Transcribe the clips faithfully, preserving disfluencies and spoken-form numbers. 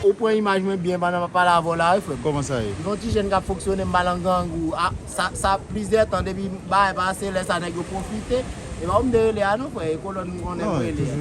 Ou pran imaj mwen byen pandan m ap pale avè w la, wi, frè m. Kòman sa ye? Yon ti jèn k ap fonksyone, m pale an grangou. A, sa, sa plizyè tan depi bagay pase, lè sa nèg yo pwofite. E pa ou m te rele a non, frè, e kolòn m konnen m rele a.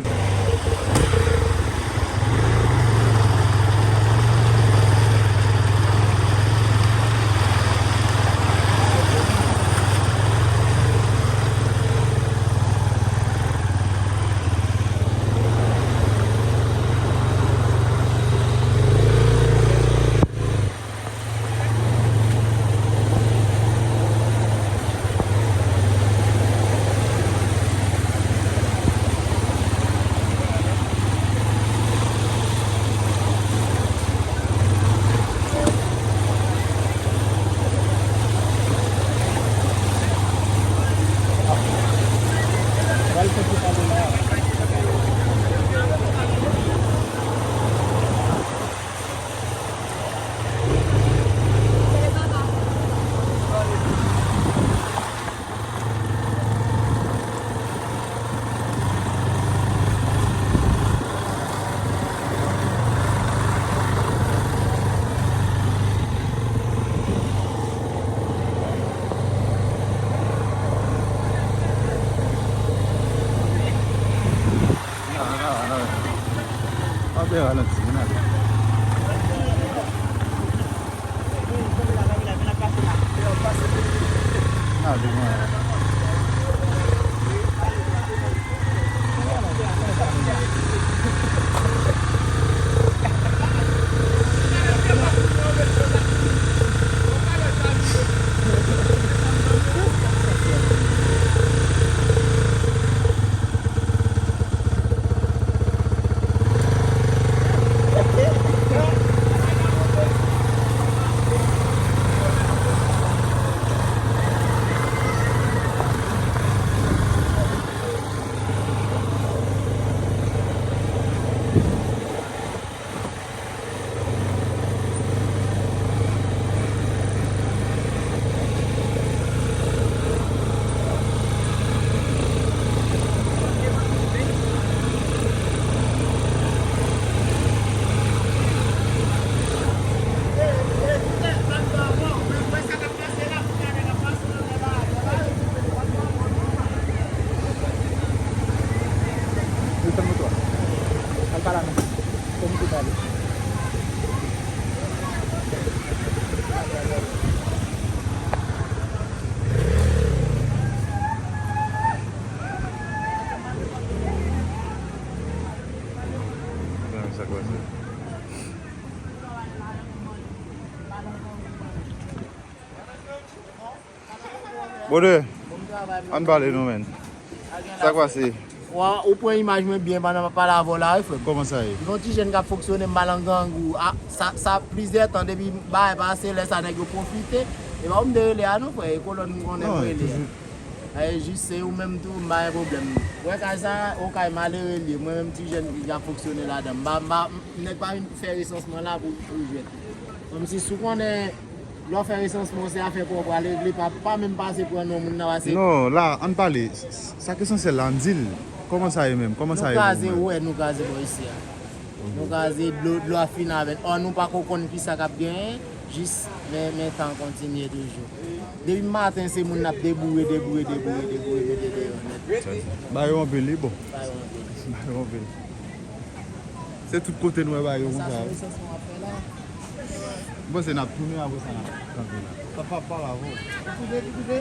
Brother, ann pale non, man. Sa k pase? Wa, ou pran imaj mwen byen pandan m ap pale avè w la, wi, frè m. Kòman sa ye? Yon ti jèn k ap fonksyone, m pale an grangou. A, sa, sa plizyè tan depi bagay pase, lè sa nèg yo pwofite. E pa ou m te rele a non, frè, e kolòn m konnen m rele a. E jis se ou menm tou, m pa gen pwoblèm. Wè kay sa, yon kay malere l ye. Mwen menm ti jèn ki ap fonksyone ladan. M pa, m pa, nèg pa vin fè resansman la pou, pou jwèt. Kòmsi si w konnen lè w fè resansman w se afè pa w pral regle, pa, pa menm pase pran non moun nan pase. Non, la, ann pale. S-, s-, sa k esansyèl la, ann di l. Kòman sa ye menm? Kòman sa ye pou ou menm? Nou kraze, ou wè, nou kraze bò isi a. Nou kraze, dlo, dlo a fin avè n. Ò, nou pako konn kisa k ap genyen, jis men, men tan kontinye toujou. Depi maten, se moun n ap deboure, deboure, deboure, deboure, mete deyò nèt. Ba yo anpil, li bon. Ba yo anpil. Ba yo anpil. Se tout kote nou wè bagay yo konsa. Sa se resansman w ap fè la. M panse n ap tounen apre sa n ap kanpe la. Sa pa pale avè w. Koupe, koupe.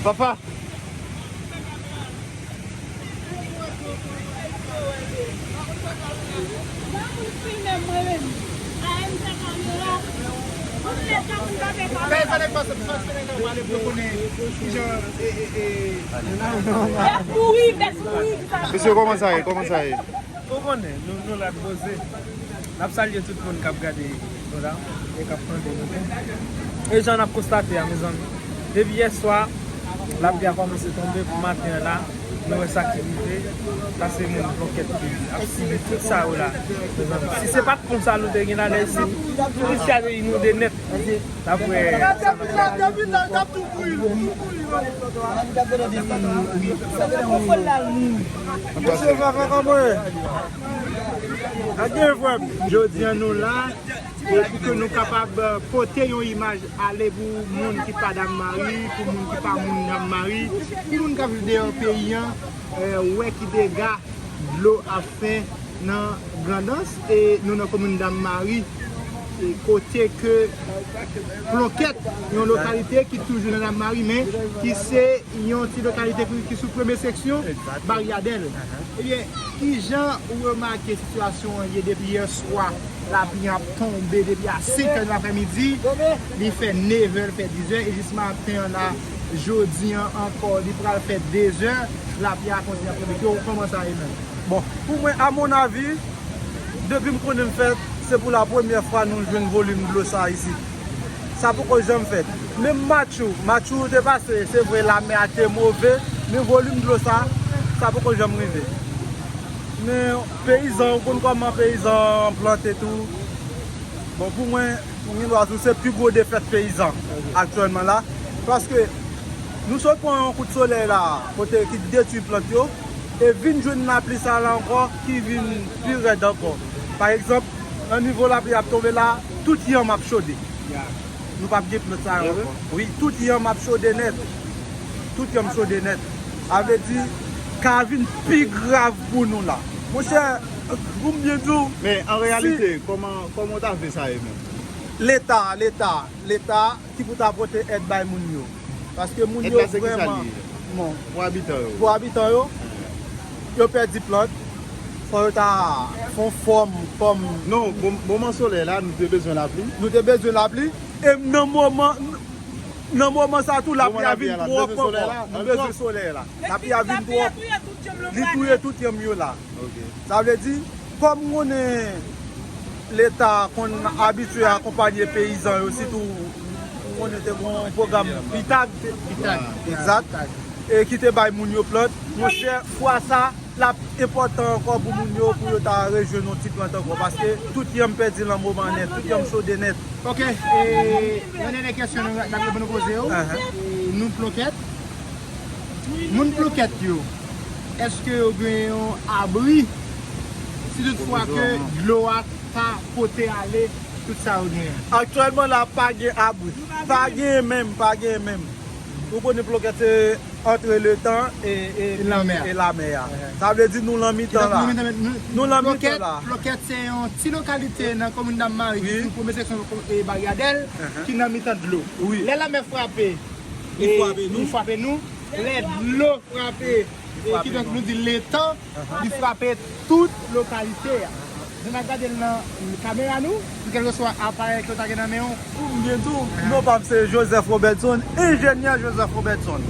Papa. Mesye, kòman sa ye? Kòman sa ye? Ou konnen, nou, nou la poze. N ap salye tout moun k ap gade nou la e k ap tande nou tou. E jan n ap konstate a, mezanmi, depi yèswa, lapli a kòmanse tonbe pou maten an la. Nou wè sa ki rive. Sa se moun Plonkèt ki ap sibi tout sa yo la, mezanmi. Si se pa t pon sa nou te gen la, lè isit, tout isi a te inonde nèt. Dapre sa n ap gade. Mesye, papa, kòman w ye? Ak gen frè m. Jodi a nou la, e pou ke nou kapab, eh, pote yon imaj ale pou moun ki pa Dam Mari, pou moun ki pa moun Dam Mari, pou moun k ap viv deyò peyi an, eh, wè ki dega dlo ap fè nan Grandans, e nou nan komin Dam Mari, e kote ke Plonkèt, yon lokalite ki toujou nan Dam Mari, men ki se yon ti lokalite ki, ki sou premye seksyon Baryadèl. Ebyen, kijan ou remake sitiyasyon an ye depi yèswa? Lapli ap tonbe depi a senk è nan aprèmidi, li fè nevè, li fè dizè, e jis maten an la, jodi an ankò, li pral fè dezè, lapli a kontinye ap tonbe. Kòman sa ye menm? Bon, pou mwen, a mon avi, depi m konnen m fèt, se pou la premyè fwa nou jwenn volim dlo sa isit. Sa poko janm fèt. Menm Matjou, Matjou te pase, se vre, lamè a te move, men volim dlo sa, sa poko janm rive. Men peyizan, ou konn kòman peyizan plante tou. Bon, pou mwen, mwen gen dwa di w se pi gwo defèt peyizan aktyèlman la. Paske nou sot pran yon kout solèy la, kote ki detwi plant yo, e vin jwenn lapli sa la ankò, ki vin pi rèd ankò. Pa egzanp, nan nivo lapli ap tonbe la, tout yanm ap chode. Nou p ap gen plant sa yo ankò. Wi, tout yanm ap chode nèt. Tout yanm chode nèt. Sa vle di, ka vin pi grav pou nou la. Monchè, pou m byen di w, men an reyalite, kòman, kòman w ta vle sa ye menm? Leta, Leta, Leta ki pou ta pote èd bay moun yo. Paske moun yo vrèman, bon, pou abitan yo, pou abitan yo, yo pèdi plant. Fò yo ta fè yon fòm kòm. Non, bon, bon, moman solèy la, nou te bezwen lapli. Nou te bezwen lapli. E nan moman, nan moman sa tou, lapli a vin twòp ankò. Nou bezwen solèy la. Lapli a vin twòp. Li touye tout yanm yo la. Sa vle di, kòm m konnen Leta konn abitye akonpanye peyizan yo, sitou m konnen te gen yon pwogram pitag. Pitag. Egzat. E ki te bay moun yo plant. Monchè, fwa sa, l ap enpòtan ankò pou moun yo, pou yo ta rejwenn yon ti plant ankò, paske tout yanm pèdi nan moman nèt, tout yanm chode nèt. Ok, e, yon dènye kesyon nou, n ap reponn nou poze w. E, nou Plonkèt. Moun Plonkèt yo, èske yo gen yon abri si tout fwa ke dlo a ta pote ale tout sa yo genyen? Aktyèlman la, pa gen abri. Pa gen menm, pa gen menm. Ou konnen Plonkèt se antre letan e, e, e lamè a. Sa vle di nou nan mitan la. Nou nan mitan la. Plonkèt se yon ti lokalite nan komin Dam Mari ki sou premye seksyon, e, Baryadèl, ki nan mitan dlo. Lè lamè frape, li frape nou. Lè dlo frape, e, kidonk nou di letan, li frape tout lokalite a. Jan n ap gade l nan kamera nou, kèlkeswa aparèy ke w ta gen nan men w. Pou m byen di w, non pa m se Joseph Robertson, enjenyè Joseph Robertson.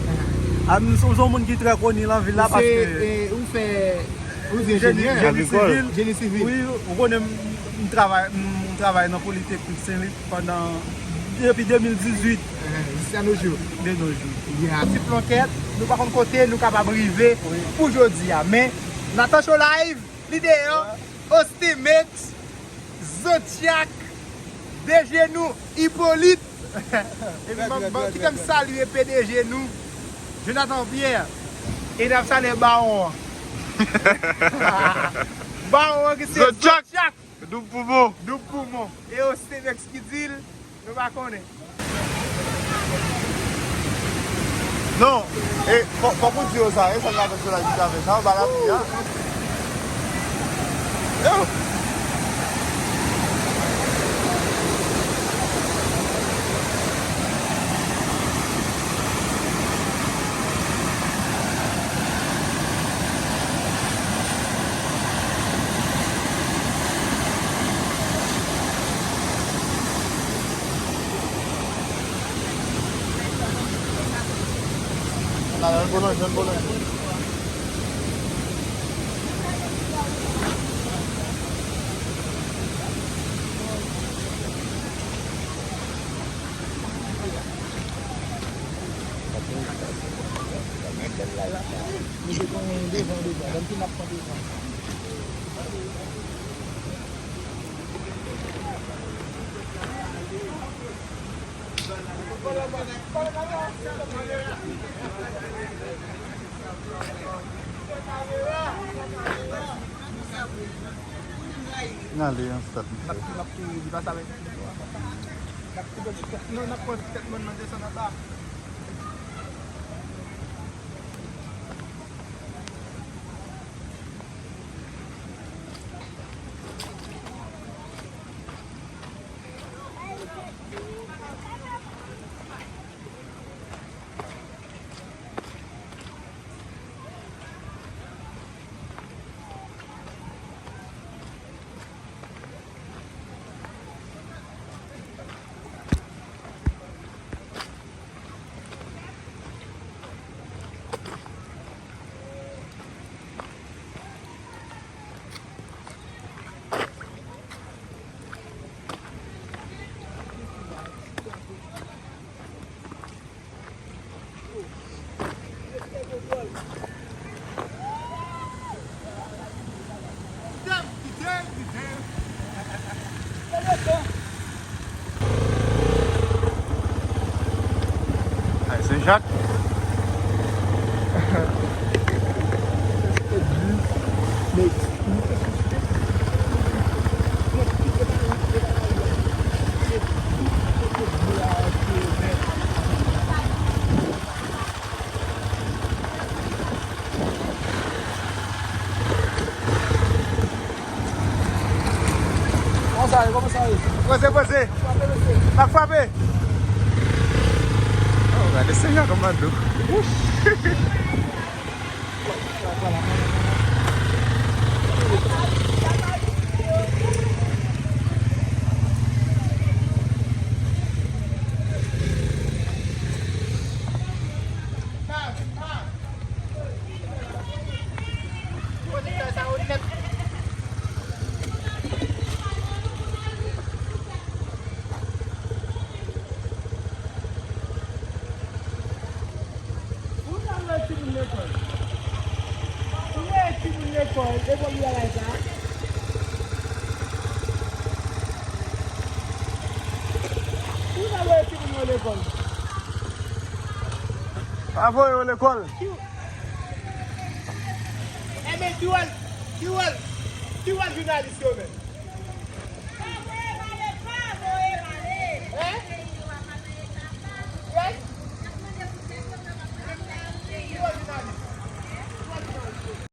A, m se yon moun ki trè koni nan vil la paske. Ou fè, ou se enjenyè? Jeni sivil. Jeni sivil. Wi, ou konnen m, m travay, m, m travay nan Politeknik Senlwi pandan, depi de mil dizuit. Jiska nos jours. De nos jours. Ti Plonkèt, nou pa konn kote nou kapab rive pou jodi a. Men, Nathan Show Live, li deyò, Ostemex, Zodiak, D G nou, Ipolit. Epi, kite m salye P D G nou, Jonathan Pierre. E n ap salye Bawon an. Bawon an ki se Zodiak. Doub poumon. Doub poumon. E Ostemex ki di l, nou pa konnen. Non, e, fò, fòk ou di yo sa, e sa n ap fè sou la ki ka fè sa, ou ba lapli a. Yo! Al, al, bolonj, al, bolonj. N ale an stat, mesye. M ap, m ap tou, li pa sa, men. N ap koupe ti tèt, non, n ap pran ti tèt mòn nan desann anba. Ay, Sen Jak. Kòman sa ye? Kòman sa ye? Pase, pase. Frape, mesye. N ap frape. Oh, gade Sen Jak kòman dou. Wouch. Ou ta voye timoun lekòl. Ou voye timoun lekòl, e pwoblèm bagay sa. Ou ta voye timoun yo lekòl. Pa voye yo lekòl. Enben, ki wòl, ki wòl, ki wòl jounalis yo menm? Pa voye m ale, pa voye m ale. Hein?